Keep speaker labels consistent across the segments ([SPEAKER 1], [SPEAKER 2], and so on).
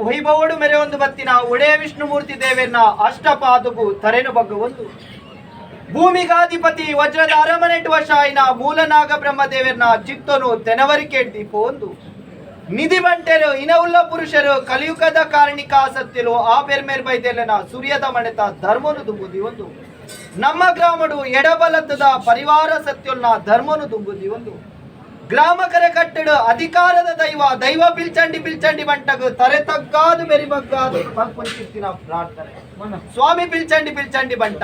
[SPEAKER 1] ವೈಭವಡು ಮೆರೆಯೊಂದು ಬತ್ತಿನ ಒಡೆಯ ವಿಷ್ಣುಮೂರ್ತಿ ದೇವರನ್ನ ಅಷ್ಟಪಾದಗು ತರೆನು ಬಗ್ಗುವೊಂದು ಭೂಮಿಗಾಧಿಪತಿ ವಜ್ರದ ಅರಮನೆಟು ವಶಾಯಿನ ಮೂಲನಾಗ ಬ್ರಹ್ಮ ದೇವರನ್ನ ಚಿತ್ತನು ತೆನವರಿಕೆ ದೀಪ ಒಂದು ನಿಧಿ ಬಂಟೆರು ಇನವುಲ್ಲ ಪುರುಷರು ಕಲಿಯುಗದ ಕಾರಣಿಕ ಸತ್ಯಲು ಆ ಬೆರ್ಮೇರ್ ಬೈದೆಲ್ಲನ ಸೂರ್ಯದ ಮಣೆತ ಧರ್ಮನು ದುಂಬುದಿ ಒಂದು ನಮ್ಮ ಗ್ರಾಮಡು ಎಡಬಲತ್ತದ ಪರಿವಾರ ಸತ್ಯಲ್ನ ಧರ್ಮನು ದುಂಬುದಿ ಒಂದು ಗ್ರಾಮ ಕರೆ ಕಟ್ಟಡು ಅಧಿಕಾರದ ದೈವ ದೈವ ಬಿಲ್ಚಂಡಿ ಬಿಲ್ಚಂಡಿ ಬಂಟಗು ತರೆ ತಗ್ಗಾದು ಬೆರಿಬಗ್ಗಾದು ಪಂಚಿತ್ತಿನ ಪ್ರಾರ್ಥನೆ. ಸ್ವಾಮಿ ಬಿಲ್ಚಂಡಿ ಬಿಲ್ಚಂಡಿ ಬಂಟ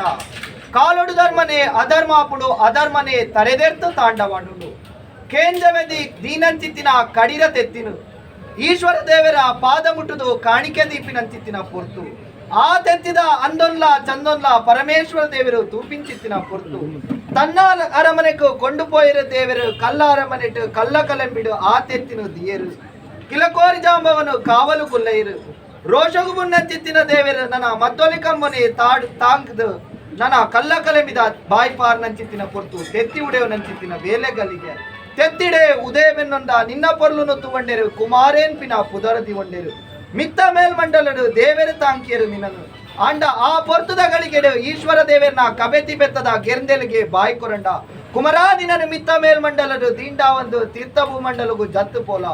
[SPEAKER 1] ಕಾಲೊಡು ಧರ್ಮನೆ ಅಧರ್ಮಾಪುಡು ಅಧರ್ಮನೆ ತರೆದೆರ್ತು ತಾಂಡವಾಡುಡು ಕೇಂದ್ರವೆದಿ ದೀನಂಚಿತ್ತಿನ ಕಡಿರ ತೆತ್ತಿನು ಈಶ್ವರ ದೇವರ ಪಾದ ಮುಟ್ಟುದು ಕಾಣಿಕೆ ದೀಪಿನಂಚಿತ್ತಿನ ಪೊರ್ತು ಆ ತೆತ್ತಿದ ಅಂದೊನ್ಲ ಚಂದೊನ್ಲ ಪರಮೇಶ್ವರ ದೇವರು ತೂಪಿಂಚಿತ್ತಿನ ಪೊರ್ತು ತನ್ನ ಅರಮನೆకు ಕೊಂಡುಪೋಯಿರ ದೇವರು ಕಲ್ಲ ಅರಮನೆಟು ಕಲ್ಲ ಕಲಂಬಿಡು ಆ ತೆತ್ತಿನು ದಿಯರು ಕಿಲಕೋರಿ ಜಾಂಬವನು ಕಾವಲು ಕುಲ್ಲೈರು ರೋಷಗು ಮುನ್ನಂಚಿತ್ತಿನ ದೇವರು ನನ್ನ ಮತ್ತೊಲಿ ಕಂಬನಿ ತಾಡ್ ತಾಂಕ್ದು ನನ್ನ ಕಲ್ಲ ಕಲಂಬಿದ ಬಾಯಿ ಪಾರ್ ನಂಚಿತ್ತಿನ ಪೊರ್ತು ತೆತ್ತಿ ಉಡೆವು ನಂಚಿತ್ತಿನ ವೇಲೆಗಲಿಗೆ ತೆತ್ತಿಡೆ ಉದಯವೆನ್ನೊಂದ ನಿನ್ನ ಪೊರ್ಲುನು ತುವಂಡೇರು ಕುಮಾರೇನ್ಪಿನ ಪುದರದಿ ಒಂಡೇರು ಮಿತ್ತ ಮೇಲ್ಮಂಡಲಡು ದೇವೆರ ತಾಂಕಿಯರು ನಿನ್ನನು ಆಂಡ ಆ ಪೊರ್ತುದ ಗಳಿಗೆಡು ಈಶ್ವರ ದೇವೆರ್ನ ಕಬೆತಿ ಬೆತ್ತದ ಗೆರ್ಂದೆಲಿಗೆ ಬಾಯಿ ಕೊರಂಡ ಕುಮರಾ ನಿನ್ನನು ಮಿತ್ತ ಮೇಲ್ಮಂಡಲಡು ದಿಂಡಾ ಒಂದು ತೀರ್ಥ ಭೂಮಂಡಲಗು ಜತ್ತು ಪೋಲ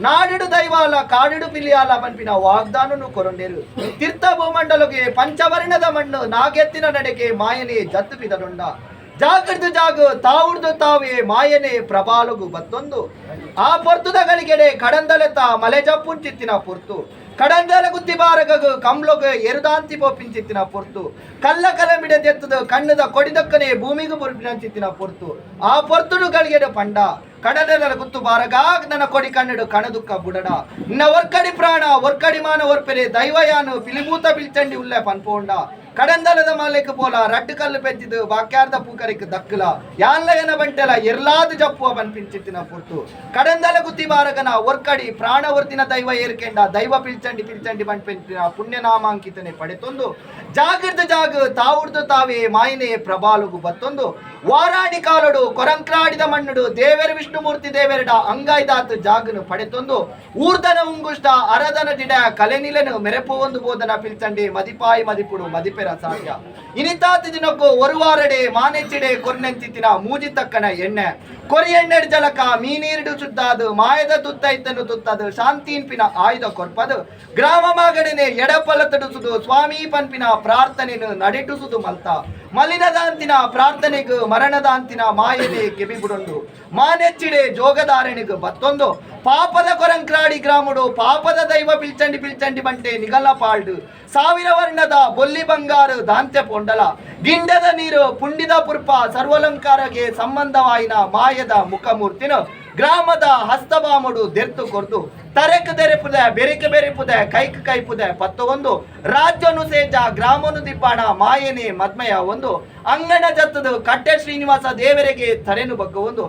[SPEAKER 1] ನಾಡಿಡು ದೈವಾಲ ಕಾಡಿಡು ಪಿಲಿಯಾಲ ಪನ್ಪಿನ ವಾಗ್ದಾನನು ಕೊರೊಂಡೇರು ತೀರ್ಥ ಭೂಮಂಡಲಗೆ ಪಂಚವರ್ಣದ ಮಣ್ಣು ನಾಗೆತ್ತಿನ ನಡೆಗೆ ಮಾಯನೆ ಜತ್ತು ಪಿದರೊಂಡ ಜಾಗರ್ದು ಜಾಗು ತಾವುಡ್ದು ತಾವೇ ಮಾಯನೆ ಪ್ರಬಾಲುಗು ಬತ್ತೊಂದು ಆ ಪೊರ್ತುದ ಗಳಿಗೆಡೆ ಕಡಂದಲೆತ ಮಲೆ ಜಪ್ಪುಂಚಿತ್ತಿನ ಪೊರ್ತು ಕಡಂದಲ ಗುತ್ತಿ ಬಾರಗಗು ಕಂಬ್ಲೊಗು ಎರುದಾಂತಿ ಪೋಪಿಂಚಿತ್ತಿನ ಪೊರ್ತು ಕಲ್ಲ ಕಲಮಿಡದೆತ್ತದು ಕಣ್ಣದ ಕೊಡಿದಕ್ಕನೆ ಭೂಮಿಗೂ ಬುರುಪಿನಂಚಿತ್ತಿನ ಪೊರ್ತು ಆ ಪೊರ್ತುಡು ಗಳಿಗೆಡೆ ಪಂಡ ಕಡದಲ ಗುತ್ತು ಬಾರಗ ನನ್ನ ಕೊಡಿ ಕಣ್ಣಡು ಕಣದುಕ್ಕ ಬುಡಡ ನಿನ್ನ ಒರ್ಕಡಿ ಪ್ರಾಣ ಒರ್ಕಡಿ ಮಾನ ಒರ್ಪೆರೆ ದೈವಯಾನು ಪಿಲಿಭೂತ ಬಿಲ್ಚಂಡಿ ಉಲ್ಲೆ ಪನ್ಪೋಂಡ ಕಡಂದಲದ ಮಾಲೆಕ್ ಪೋಲ ರಡ್ಡು ಕಲ್ಲು ಪೆಂಚಿದು ಬಾಕ್ಯಾರ್ದ ಪೂಕರಿಕ್ ದಕ್ಕಲ ಯಾನ್ಲ ಎನ ಬಂಟೆಲ ಎರ್ಲಾದ ಜಪ್ಪುವ ಪನ್ಪಿಂಚಿತ್ತಿನ ಪೊರ್ತು ಕಡಂದಲ ಗುತ್ತಿ ಬಾರಗನ ಒರ್ಕಡಿ ಪ್ರಾಣ ಒರ್ತಿನ ದೈವ ಏರ್ಕೆಂಡ ದೈವ ಪಿಲ್ಚಂಡಿ ಪಿಲ್ಚಂಡಿ ಪನ್ಪಿಂಚಿನ ಪುಣ್ಯನಾಮಾಂಕಿತನೆ ಪಡೆತೊಂದು ಜಾಗೃತ ಜಾಗ ತಾವುಡ್ದು ತಾವೇ ಮಾಯನೆ ಪ್ರಬಾಲುಗು ಬತ್ತೊಂದು ವಾರಾಣಿ ಕಾಲಡು ಕೊರಂಕ್ರಾಡಿದ ಮಣ್ಣುಡು ದೇವೆರ ವಿಷ್ಣುಮೂರ್ತಿ ದೇವೆರಡ ಅಂಗಾಯ್ದಾತು ಜಾಗನು ಪಡೆತೊಂದು ಊರ್ದನ ಉಂಗುಷ್ಟ ಅರದನ ಜಿಡ ಕಲೆನಿಲೆನು ಮೆರೆಪು ಒಂದು ಬೋಧನ ಪಿಲ್ಚಂಡಿ ಮದಿಪಾಯಿ ಮದಿಪುಡು ಮದಿಪೆರ ಸಾಧ್ಯ ಇನಿತಾತಿ ದಿನಕ್ಕೂ ಒರುವಾರಡೆ ಮಾನೆಚ್ಚಿಡೆ ಕೊರ್ನೆಂಚಿತ್ತಿನ ಮೂಜಿ ತಕ್ಕನ ಎಣ್ಣೆ ಕೊರಿ ಎಣ್ಣೆಡ್ ಜಲಕ ಮೀನೀರುಡು ಶುದ್ಧಾದು ಮಾಯದ ತುತ್ತೈತನು ತುತ್ತದು ಶಾಂತಿನ್ಪಿನ ಆಯುಧ ಕೊರ್ಪದು ಗ್ರಾಮ ಮಾಗಡನೆ ಎಡಪಲ ತಡುಸುದು ಸ್ವಾಮಿ ಪನ್ಪಿನ ಪ್ರಾರ್ಥನೆನು ನಡೆಟುಸುದು ಮಲ್ತ ಮಲಿನದಾಂತಿನ ಪ್ರಾರ್ಥನೆಗು ಮರಣದಾಂತಿನ ಮಾಯನೆ ಕೆಬಿಬುಡೊಂಡು ಮಾನೆಚ್ಚಿಡೆ ಜೋಗದಾರಣಿಗು ಬತ್ತೊಂದು ಪಾಪದ ಕೊರಂಕ್ರಾಡಿ ಗ್ರಾಮುಡು ಪಾಪದ ದೈವ ಪಿಲ್ಚಂಡಿ ಪಿಲ್ಚಂಡಿ ಬಂಟೆ ನಿಗಲ ಪಾಲ್ಡು ಸಾವಿರ ವರ್ಣದ ಬೊಲ್ಲಿ ಬಂಗಾರು ದಾಂತ್ಯ ಪೊಂಡಲ ಗಿಂಡದ ನೀರು ಪುಂಡಿದ ಪುರ್ಪ ಸರ್ವಲಂಕಾರಗೆ ಸಂಬಂಧವಾಯಿನ ಮಾಯದ ಮುಖಮೂರ್ತಿನು ಗ್ರಾಮದ ಹಸ್ತಬಾಮುಡು ದೆರ್ತು ಕೊರ್ದು ತರೆಕ್ ದೆರೆಪುದೆ ಬೆರಿಕ ಬೆರಿಪುದೆ ಕೈಕ್ ಕೈಪುದೆ ಪತ್ತೊಂದು ರಾಜ್ಯನು ಸೇಜ ಗ್ರಾಮನು ದಿಬ್ಬಾಣ ಮಾಯನೆ ಮದ್ಮಯ ಒಂದು ಅಂಗಣ ಜತ್ತದು ಕಟ್ಟೆ ಶ್ರೀನಿವಾಸ ದೇವರಿಗೆ ತರೆನು ಬಗ್ಗ ಒಂದು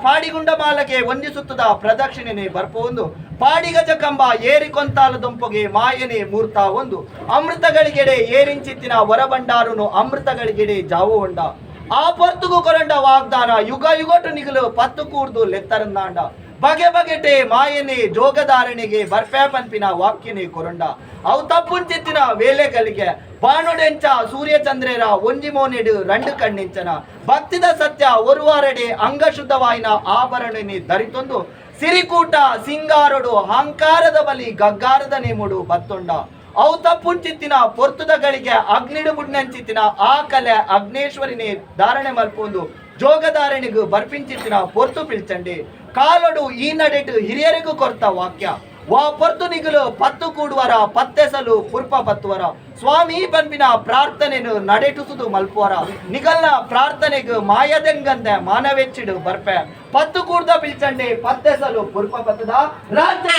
[SPEAKER 1] ಪಾಡಿಗುಂಡ ಮಾಲಗೆ ವಂದಿಸುತ್ತದ ಪ್ರದಕ್ಷಿಣೆ ಬರ್ಪೊಂದು ಪಾಡಿಗಜ ಕಂಬ ಏರಿಕೊಂತಾಲ ದೊಂಪೊಗೆ ಮಾಯನೆ ಮೂರ್ತ ಒಂದು ಅಮೃತಗಳಿಗೆಡೆ ಏರಿಂಚಿತ್ತಿನ ವರಭಂಡಾರುನು ಅಮೃತಗಳಿಗೆಡೆ ಜಾವು ಉಂಡ ಆ ಪೊರ್ತುಗು ಕೊರಂಡ ವಾಗ್ದಾನ ಯುಗ ಯುಗಟು ನಿಗಲು ಪತ್ತು ಕೂರ್ದು ಲೆತ್ತರಂದಾಂಡ ಬಗೆ ಬಗೆಟೆ ಮಾಯನೆ ಜೋಗಧಾರಣೆಗೆ ಬರ್ಪೆ ಪನ್ಪಿನ ವಾಕ್ಯನೆ ಕೊರಂಡ ಅವು ತಪ್ಪುಂಚಿತ್ತಿನ ವೇಲೆಗಳಿಗೆ ಬಾನುಡೆಂಚ ಸೂರ್ಯಚಂದ್ರರ ಒಂಜಿ ಮೋನೆಡು ರಂಡು ಕಣ್ಣಿಂಚನ ಭಕ್ತಿದ ಸತ್ಯ ಒರುವಾರಡೆ ಅಂಗಶುದ್ಧವಾಯಿನ ಆಭರಣನೆ ಧರಿತೊಂದು ಸಿರಿಕೂಟ ಸಿಂಗಾರಡು ಅಹಂಕಾರದ ಬಲಿ ಗಗ್ಗಾರದ ನೇಮುಡು ಬತ್ತೊಂಡ ಅವು ತಪ್ಪುಂಚಿತ್ತಿನ ಪೊರ್ತುದ ಗಳಿಗೆ ಅಗ್ನಿಡು ಬುಡ್ನಂಚಿತ್ತಿನ ಆ ಕಲೆ ಅಗ್ನೇಶ್ವರಿನೇ ಧಾರಣೆ ಮಲ್ಪೊಂದು ಜೋಗಧಾರಣೆಗು ಬರ್ಪಿಂಚಿತ್ತಿನ ಪೊರ್ತು ಪಿಲ್ಚಂಡಿ ಕಾಲೊಡು ಈ ನಡೆಟು ಹಿರಿಯರಿಗೂ ಕೊರ್ತ ವಾಕ್ಯ ವಾ ಪೊರ್ತು ನಿಗುಲು ಪತ್ತು ಕೂಡುವರ ಪತ್ತೆಸಲು ಪುರ್ಪ ಪತ್ತುವರ ಸ್ವಾಮಿ ಪನ್ಪಿನ ಪ್ರಾರ್ಥನೆನು ನಡೆಟುಸುದು ಮಲ್ಪುವರ ನಿಗಲ್ನ ಪ್ರಾರ್ಥನೆಗು ಮಾಯದೆಂಗಂದೆ ಮಾನವೆಚ್ಚಿಡು ಬರ್ಪೆ ಪತ್ತು ಕೂಡ್ದ ಪಿಲ್ಚಂಡಿ ಪತ್ತೆಸಲು ಪುರ್ಪ ಪತ್ತದ ರಾಜ್ಯ.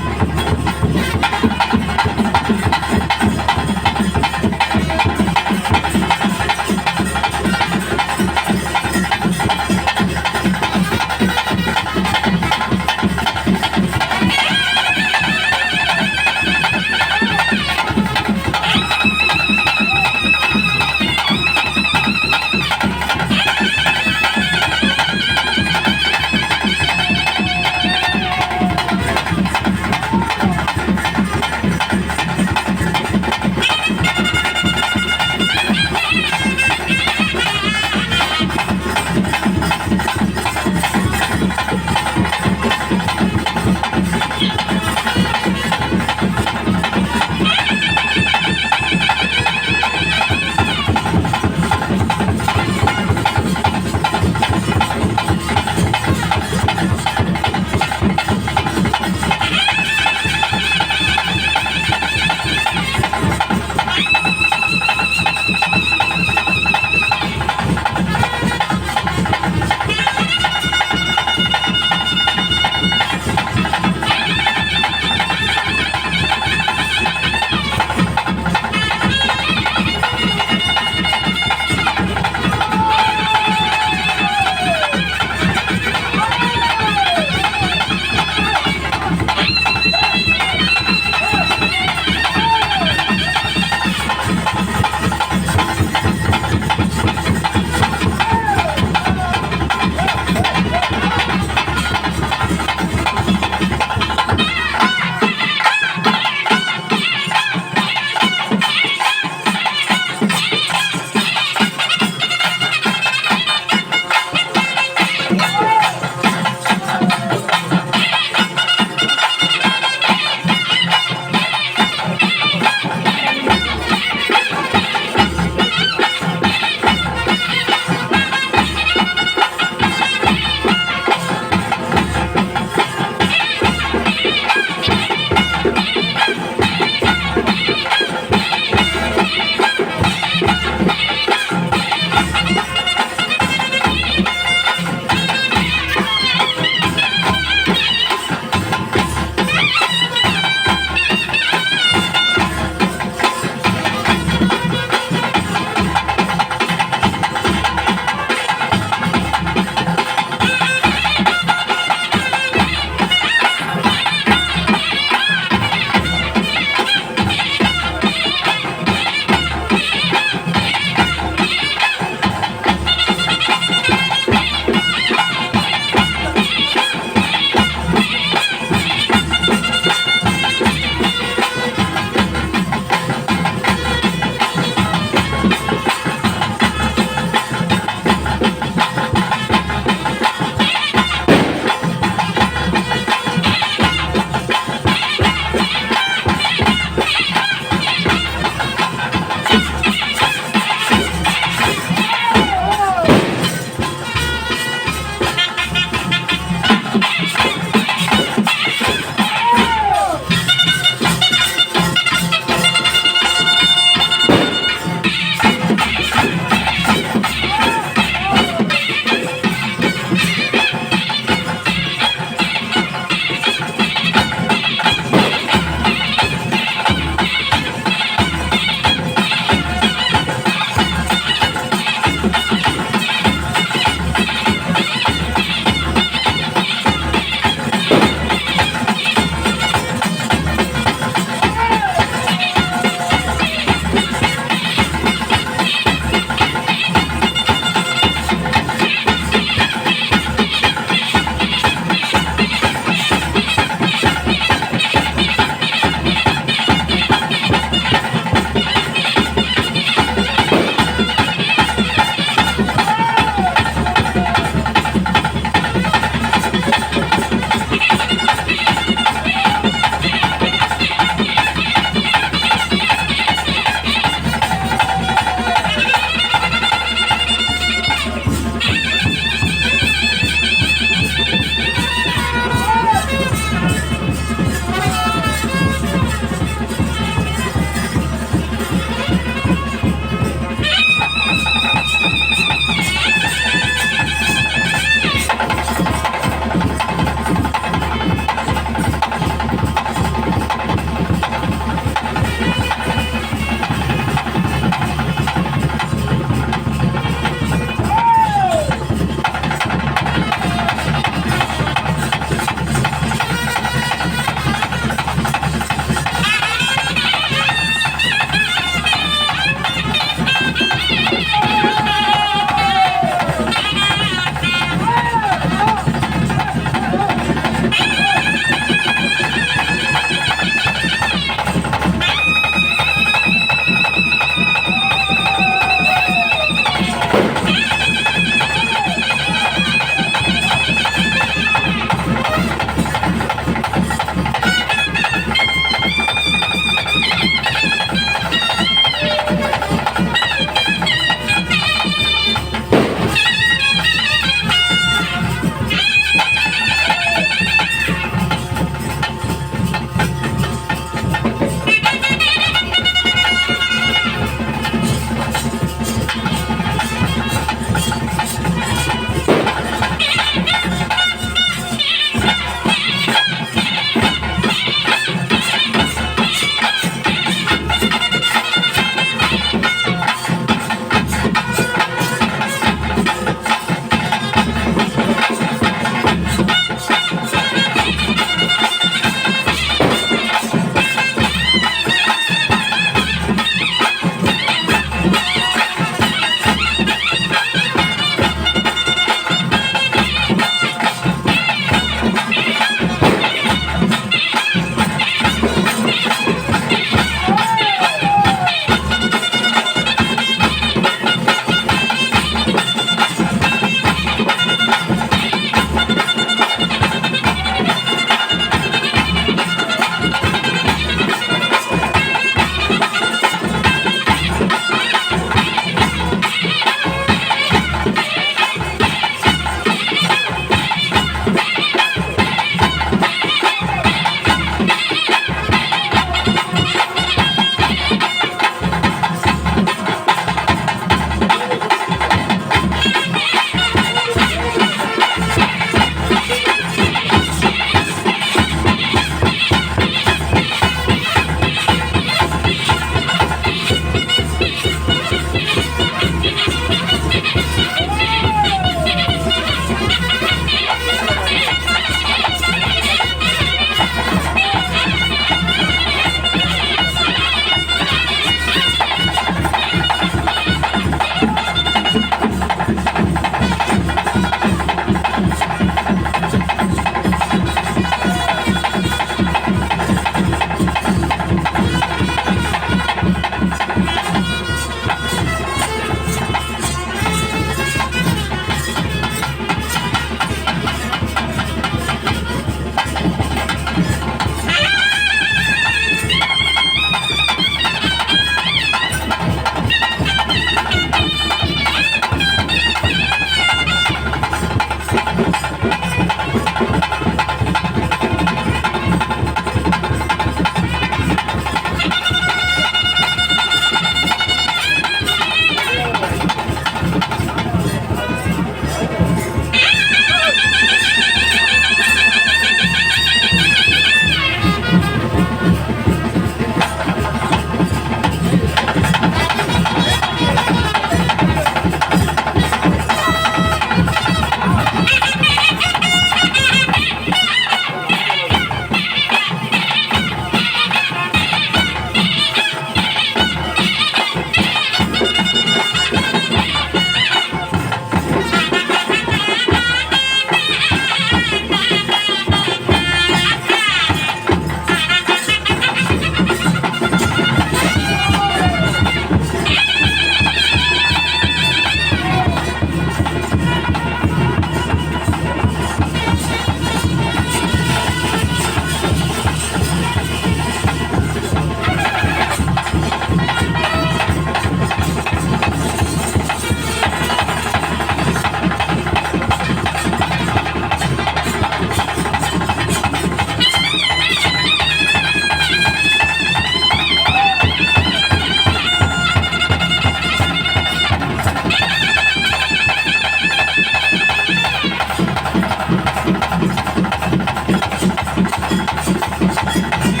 [SPEAKER 1] ಠಠಠಠ.